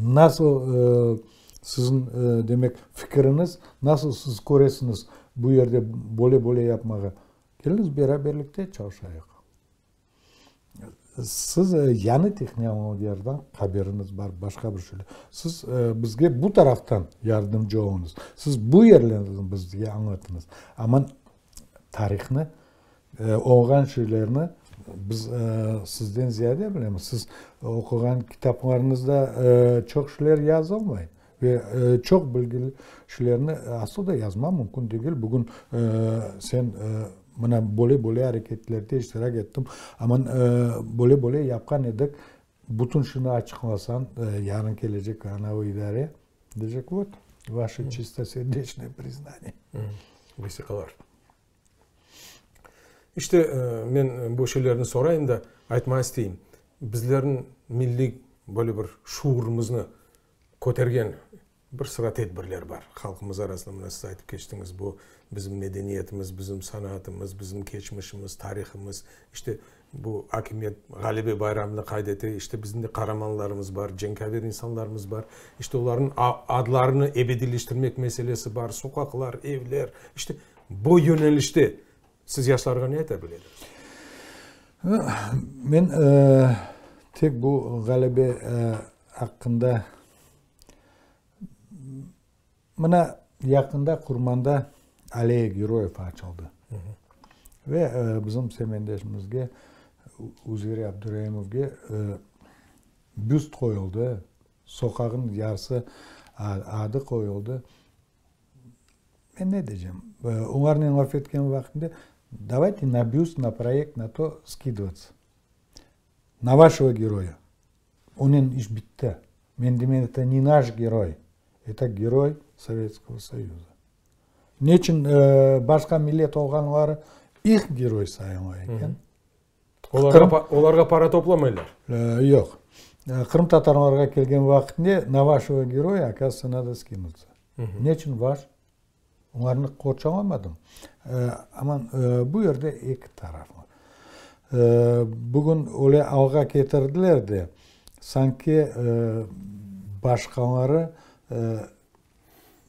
nasıl siziñ, demek, fikiriñiz, nasıl siz köresiñiz bu yerde böyle-böyle yapmağa, keliñiz beraberlikte çalışayıq. Siz yañı tehnologiyalardan haberiñiz bar, başqa bir şeyler. Siz bizge bu taraftan yardımcı oluñız. Siz bu yerlerni bizge añlatıñız. Amma tarihnı, olğan şeylerni. Biz sizden ziyade bilemiz. Siz oquğan kitaplarıñızda çoq şeyler yazılmay. Ve çoq bilgili şeylerni asıl da yazma mümkün degil. Bugün sen mına böyle-böyle areketlerde iştirak ettim, aman böyle-böyle yapqan edik, bütün şunı açıqlasañ, yarın kelecek anavı idare, deycek, vot, vaşe çistoserdeçnoye priznaniye. Vesiqalar. İşte, men bu şeylerni sorayım da, aytmağa isteyim, bizlerniñ milliy böyle bir şuurımıznı kötergen bir sıra tedbirler bar halqımız arasında. Mına siz aytıp keçtiñiz, bu bizim medeniyetimiz, bizim sanatımız, bizim keçmişimiz, tarihımız. İşte, bu akimiyet Ğalebe bayramını qayd ete, işte, bizim de qaramanlarımız bar, cenkâver insanlarımız bar. İşte, olarnıñ adlarını ebediyleştirmek meselesi bar, soqaqlar, evler. İşte, bu yönelişte siz yaşlarğa ne ayta bilediñiz? Men tek bu ğalebe aqqında, mına, yaqında Qurmanda Alleya Geroyev açıldı. Ve bizim semendeşimizge, Üzeyir Abduraimovge büst qoyuldı, soqağın yarısı adı qoyuldı. Men ne deycem, olarnen laf etken vaqtında, davayte na büst, na proyekt, na to skidovats. Na vaşego geroya. Onen iş bitti. Men deymen, eto ne naş geroy, eto geroy Sovetskogo Soyuza. Neçün başqa millet olğanları ih geroy sayıla eken? Olarğa para toplamaylar? Yoq. Qırımtatarlarğa kelgen vaqıtnde na vaşego geroya, okazıvıtsya, nado skinutsya. Neçün vaş? Olarnı qorçalamadım. Aman, bu yerde eki taraf var. Bugün öyle alğa ketirdiler de, sanki başqaları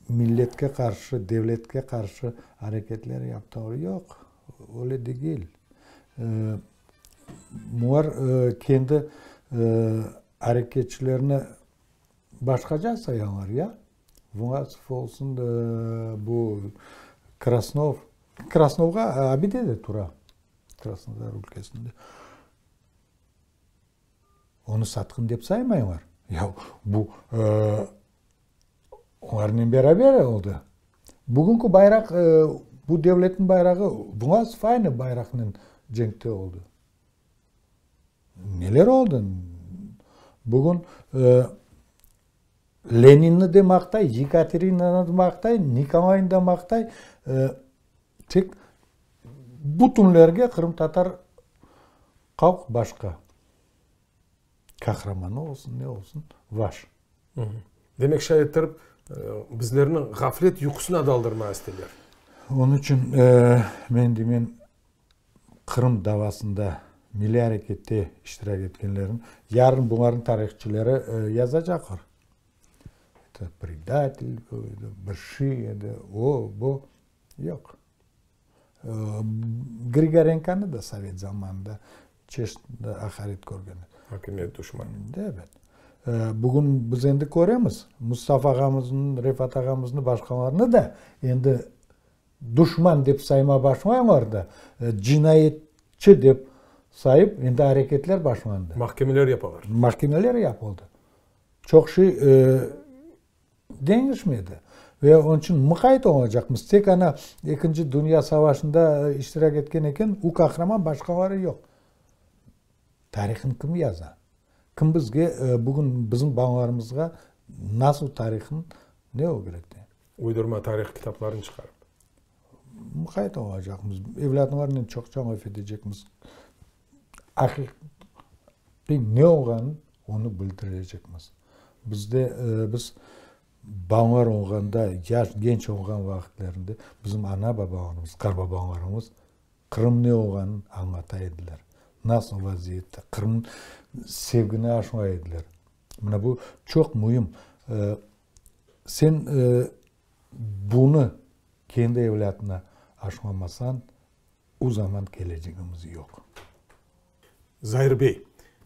milletke qarşı, devletke qarşı areketler yaptılar. Yoq, öyle degil. Bular kendi areketçilerini başqaca sayalar, ya? Vlasov olsun, bu Krasnov. Krasnovğa abide de tura Krasnodar ülkesinde. Onı satqın dep saymaylar. Ya bu olarnen beraber oldı. Bugünki bayraq, bu devletniñ bayrağı, Vlasov aynı bayraqnen cenkte oldı. Neler oldı? Bugün Leninni de maqtay, Yekaterinanı da maqtay, Nikolaynı da maqtay, tek bütünlerge qırımtatar halq başqa. Qahramanı olsun, ne olsun, vaş. Demek, şay ettirip, bizlerni ğaflet yuqusına daldırmağa isteyler. Onıñ içün men deymen, Qırım davasında milliy arekette iştirak etkenlerniñ, yarın bularnıñ tarihçileri yazacaqlar. Eto predatel bir şey edi, o, bu. Yoq. Grigorenkonı da sovet zamanında çeşit aqaret körgen edi. Akimiyet duşmanı. Ebet. Bugün biz endi köremiz, Mustafa ağamıznı, Refat ağamıznı, başqalarını da endi Duşman dep sayma başlaylar da, cinayetçi dep sayıp, endi areketler başlandı. Mahkemeler yapalar. Mahkemeler yapıldı. Çoq şey deñişmedi. Ve onıñ içün muqayt olacaqmız. Tek ana Ekinci dünya savaşında iştirak etken eken, u qahraman, başqaları yoq. Tarihını kim yaza? Kim bizge, bugün bizim balalarımızğa nasıl tarihını ne ögrete? Uydurma tarih kitaplarını çıqarıp. Muqayt olacaqmız, evlâtlarnen çoqça laf etecekmiz. Aqiqiy ne olğanın onı bildirecekmiz. Bizde, biz balalar olğanda, yaş, genç olğan vaqıtlarında bizim ana-babalarımız, qarbabalarımız Qırım ne olğanın añlata ediler. Nasıl vaziyette, Qırımnıñ sevgini aşlay ediler. Mına bu çoq müim. Sen bunı kendi evlâtına aşlamasañ, o zaman kelecegimiz yoq. Zair bey,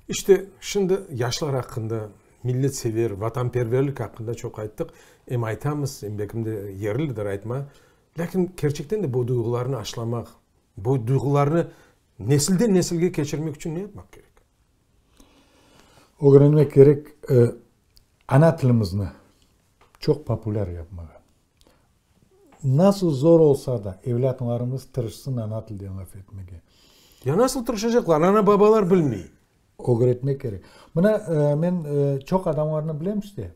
işte şimdi yaşlar aqqında, milletsever, vatanperverlik aqqında çoq ayttıq. Em aytamız, em belkim de yerlidir aytma. Lâkin kerçekten de bu duyğularnı aşlamaq, bu duyğularnı. Nesilden nesilge keçirmek içün ne yapmaq kerek? Ögrenmek kerek ana tilimizni çoq populâr yapmağa. Nasıl zor olsa da, evlâtlarımız tırışsın ana tilde laf etmege. Ya nasıl tırışacaqlar? Ana-babalar bilmey. Ögretmek kerek. Mına, men çoq adamlarnı bilem işte.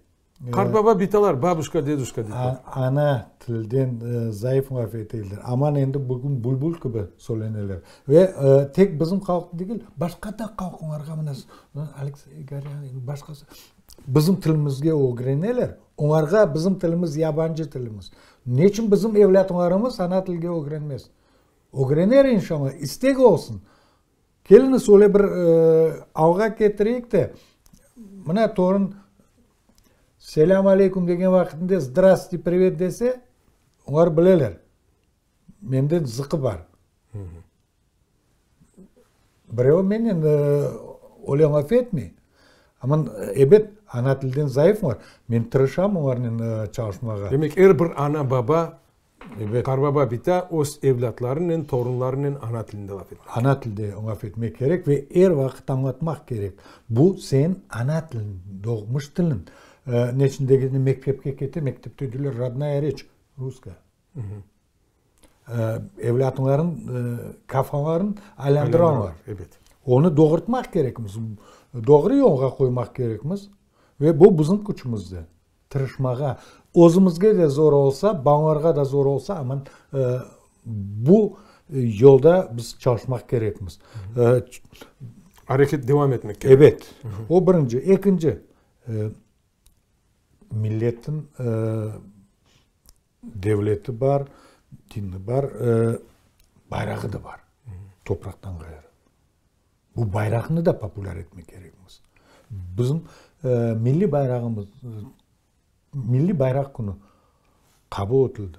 Qartbaba, bitalar, babuşka, deduşka deyler. Ana tilden zayıf laf eteler. Aman endi bugün bülbül kibi söyleneler. Ve tek bizim halq degil, başqa da halqlarğa mına Aleksey Gorânin, başqası bizim tilimizge ögreneler. Olarğa bizim tilimiz yabancı tilimiz. Neçün bizim evlâtlarımız ana tilge ögrenmez? Ögrener inşallah, istek olsun. Keliñiz öyle bir alğa ketireyik de, mına torun selâm aleyküm degen vaqıtında zdrasti, privet dese, olar bileler, menden zıqı bar. Birevi menen öyle laf etmey. Amma, ebet, ana tilden zayıflar. Men tırışam olarnen çalışmağa. Demek, er bir ana-baba Ebet. Qarbaba bita öz evlâtlarınen, torunlarınen ana tilinde laf etmek. Ana tilde laf etmek kerek ve er vaqıt añlatmaq kerek. Bu seniñ ana tiliñ, doğmuş tiliñ. Ne içün degende mektepke kete, mektepte deyler rodnaya reç, russkaya. Evlâtlarınıñ kafaların aylandıralar. Ebet. Onı doğurtmaq kerekmiz, doğru yolğa qoymaq kerekmiz ve bu bizim küçümizde. Tırışmağa. Özümizge de zor olsa, balalarğa da zor olsa, amma bu yolda biz çalışmaq kerekmiz. Areket devam etmek kerek. Ebet. O birinci. Ekinci, milletniñ devleti bar, dini bar, bayrağı da bar, topraqtan ğayrı. Bu bayraqnı da populâr etmek kerekmiz. Bizim milliy bayrağımız, Milliy bayraq künü qabul etildi.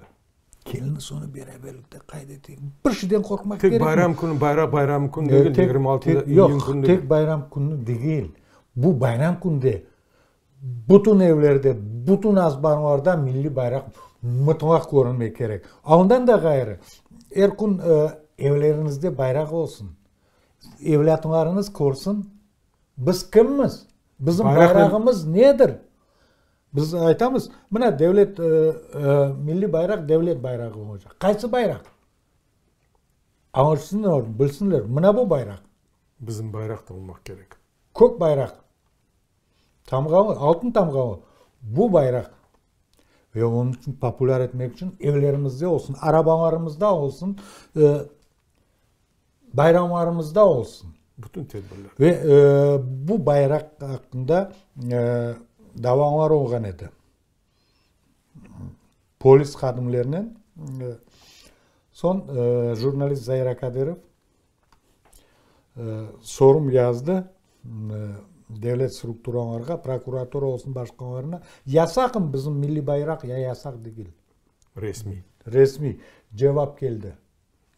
Keliñiz onı beraberlikte qayd eteyik. Bir şeyden qorqmaq kerekmey. Tek bayram künü, bayraq bayramı künü degil, 26 iyün künü degil. Tek bayram künü degil. Bu bayram künde bütün evlerde, bütün azbarlarda milliy bayraq mıtlaq körünmek kerek. Ondan da ğayrı, er kün evleriñizde bayraq olsun. Evlâtlarıñız körsin, biz kimmiz, bizim bayrağımız nedir? Biz aytamız, mına devlet, milliy bayraq devlet bayrağı olacaq. Qaysı bayraq? Añlaşsınlar, bilsinler, mına bu bayraq. Bizim bayraq da olmaq kerek. Kök bayraq. Tamğalı, altın tamğalı bu bayraq. Ve onıñ içün populâr etmek içün evlerimizde olsun, arabalarımızda olsun, bayramlarımızda olsun. Bütün tedbirler. Ve bu bayraq aqqında davalar olğan edi. Polis hadimlerinen. Soñ jurnalist Zair Akadırov sorum yazdı devlet strukturalarğa, prokuratura olsun, başqalarına, yasaqmı bizim milliy bayraq ya yasaq degil? Resmiy. Resmiy. Cevap keldi.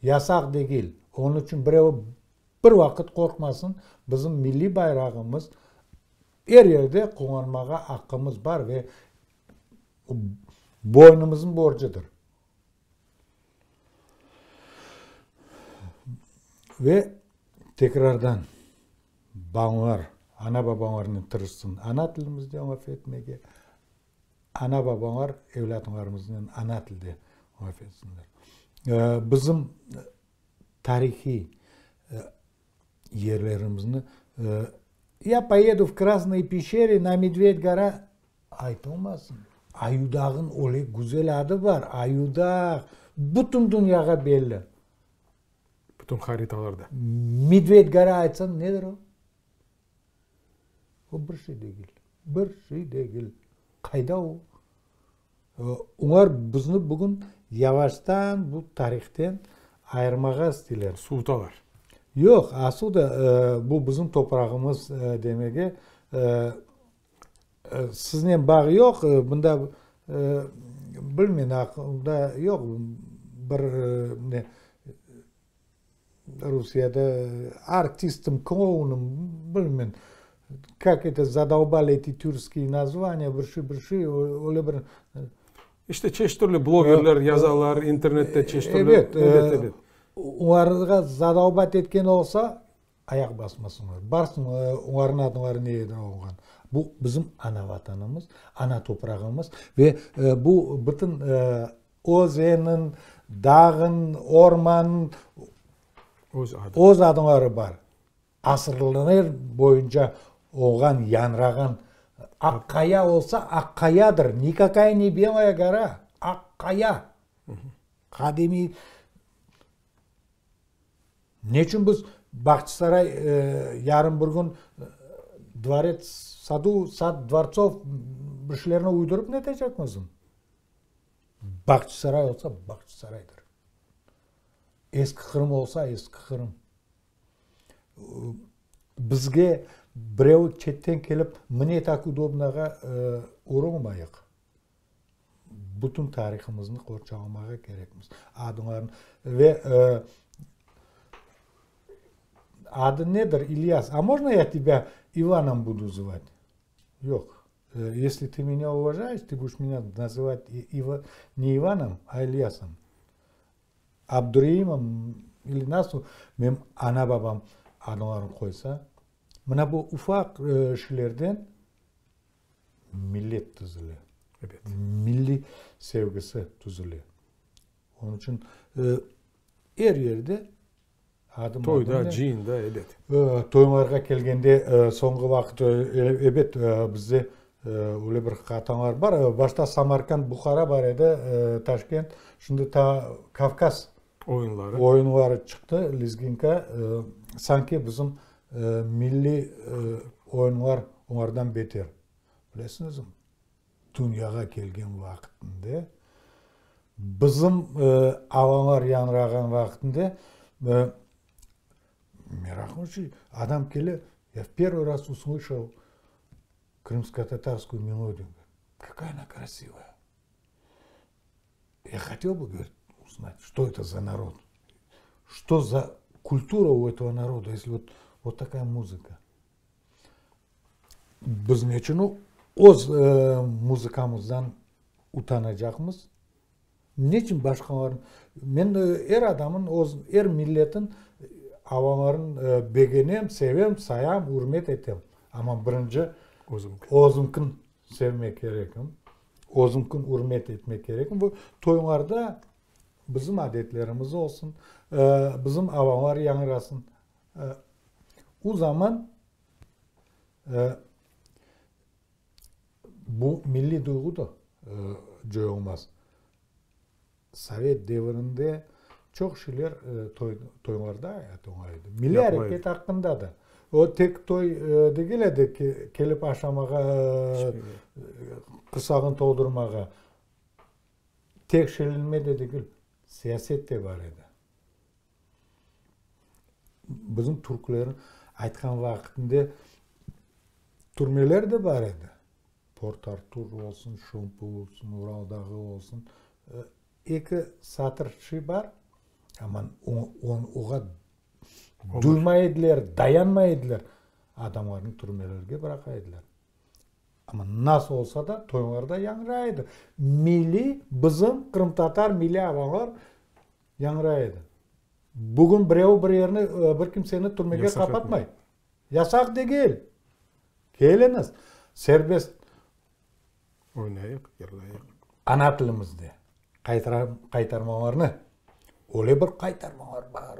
Yasaq degil. Onıñ içün birevi bir vaqıt qorqmasın, bizim milliy bayrağımız er yerde qullanmağa aqqımız bar ve boynumıznıñ borcudır. Ve tekrardan balalar, ana-babalarnen tırışsın ana tilimizde laf etmege, ana-babalar evlâtlarımıznen ana tilde laf etsinler. Bizim tarihiy yerlerimizni Ya poyedu v Krasnıy Peşçerı na Medved gora aytılmasın. Ayudağnıñ öyle güzel adı bar, Ayudağ, bütün dünyağa belli. Bütün haritalarda. Medved gora aytsañ, nedir o? O bir şey degil. Bir şey degil. Qayda o? Olar bizni bugün yavaştan bu tarihten ayırmağa isteyler. Suvutalar. Yoq, asıl da bu bizim toprağımız demege siznen bağ yoq, bunda bilmeyim, aqılımda yoq bir ne Rusiyada artistim, klounim, bilmeyim, kak eto zadolbali eti türskiye nazvaniya, bir şey, bir şey, öyle bir. İşte çeşit türlü blogerler yazalar, internette çeşit türlü. Ebet, ebet. Olarğa zadolbat etken olsa, ayaq basmasınlar. Barsın, olarnıñ adları ne edi olğan. Bu bizim ana Vatanımız, ana toprağımız ve bu bütün özenniñ, dağıñ, ormannıñ öz adları bar. Asırlar boyunca olğan, yañrağan Aq-Qaya olsa, Aq-Qayadır, nikakaya ne Belaya gora, Aq-Qaya. Qadimiy. Neçün biz Bağçasaray yarın bir kün dvorets, sadu, sad dvortsov bir şeylerni uydurıp netecekmiz? Bağçasaray olsa, Bağçasaraydır. Eski Qırım olsa, Eski Qırım. Bizge birev çetten kelip, mne tak udobnoğa urulmayıq. Bütün tarihımıznı qorçalamağa kerekmiz. Adlarını ve adı nedir, İlyas? A можно ya tebâ İvanom budu zvat? Yoq. Esli tı menâ uvajayeş, tı budeş menâ nazıvat ne İvanom, a İlyasom. Abdureimom ili nasıl menim ana-babam adlarını qoysa, mına bu ufaq şeylerden millet tüzüle. Ebet. Milliy sevgisi tüzüle. Onıñ içün er yerde adım Toyda, cıyında, ebet. Toylarğa kelgende soñğı vaqıt, ebet, bizde öyle bir hatalar bar. Başta Samarkand, Buhara bar edi, Taşkent. Şimdi ta Kavkaz oyunları oyunları çıqtı, lezginka. Sanki bizim milliy oyunlar olardan beter. Bilesiñizmi, dünyağa kelgen vaqıtında, bizim avalar yañrağan vaqıtında, meraqlı şey, adam kele, ya v pervıy raz услышал krımskotatarskую melodию, какая она красивая. Я хотел бы, говорит, узнать, что это за народ, что за культура у этого народа, если вот, вот такая музыка. Biz neçün öz muzıkamızdan utanacaqmız? Neçün başqalarnıñ? Men er adamın, öz, er milletin avaların begenem, sevem, sayam, ürmet etem. Amma birinci özümkin sevmek kerekim, özümkin ürmet etmek kerekim. Bu toylarda bizim adetlerimiz olsun, bizim avalar yañrasın. O zaman bu milliy duyğu da coyulmaz. Sovet devirinde çoq şeyler toylarda aytılğan edi. Milliy areket aqqında da. O tek toy degil edi ki, kelip aşamağa, qursağını toldurmağa. Tek şelenme de degil, siyaset de bar edi. Bizim türkler aytqan vaqıtında türmeler de bar edi. Port-Artur olsun, Şompu olsun, Ural dağı olsun. Eki satır şey bar, amma oğa duymay ediler, dayanmay ediler. Adamlarnı türmelerge bıraqa ediler. Amma nasıl olsa da toylarda yañray edi. Milliy, bizim qırımtatar milliy avalar Yañray edi. Bugün birev bir yerni, bir kimseni türmege qapatmay. Yasaq degil. Keliñiz, serbest. Oynayıq, yırlayıq. Ana tilimizde qaytarmalarnı, öyle bir qaytarmalar bar,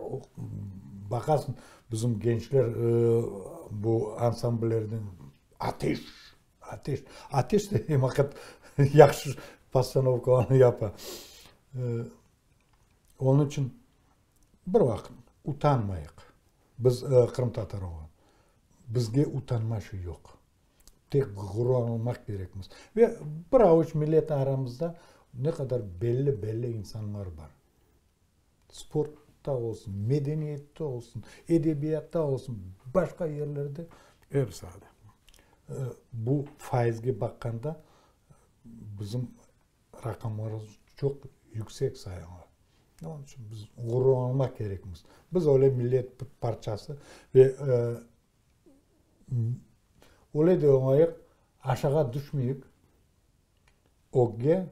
baqasıñ, bizim gençler bu ansamblerden ateş, ateş, ateş de em vaqıt yahşı postanovkalarnı yapa. Onıñ içün bir vaqıt utanmayıq. Biz qırımtatar ola. Bizge utanma şey yoq. Tek ğururlanmaq kerekmiz. Ve bir avuç millet aramızda ne qadar belli-belli insanlar bar. Sportta olsun, medeniyette olsun, edebiyatta olsun, başqa yerlerde. Er saada. Bu faizge baqqanda bizim Raqamlarımız çoq yüksek sayıla. Onıñ içün biz ğururlanmaq kerekmiz. Biz öyle millet bir parçası ve öyle de olayıq, aşağa tüşmeyik, ögge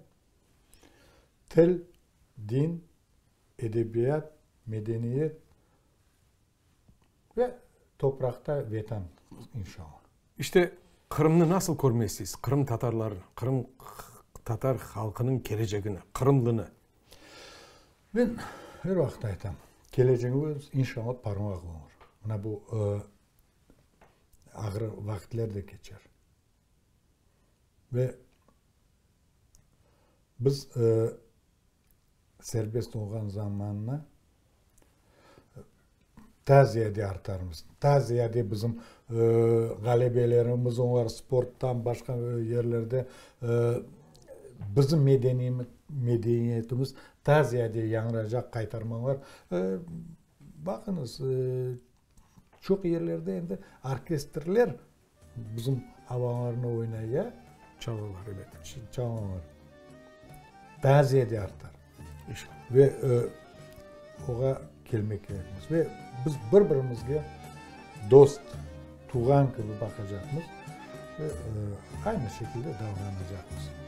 til, din, edebiyat. Medeniyet ve topraqta Vetan, inşallah. İşte, Qırımnı nasıl körmek isteysiz? Qırım tatarlarını, Qırım tatar halqınıñ kelecegini, qırımlını? Men er vaqıt aytam, kelecegimiz, inşallah, parlaq olur. Mına bu ağır vaqıtler de keçer. Ve biz serbest olğan zamannı daa ziyade artarmız. Daa ziyade bizim ğalebelerimiz, onlar sporttan, başqa yerlerde bizim medeniyetimiz daa ziyade yañıracaq, qaytarmalar. Baqıñız, çoq yerlerde endi orkestrler Bizim avalarnı oynay ya. Çalalar, ebet. Çalalar. Daa ziyade artar. İnşallah. Ve oğa kelmek kerekmiz. Ve biz bir-birimizge dost, tuvğan kibi baqacaqmız ve aynı şekilde davranacaqmız.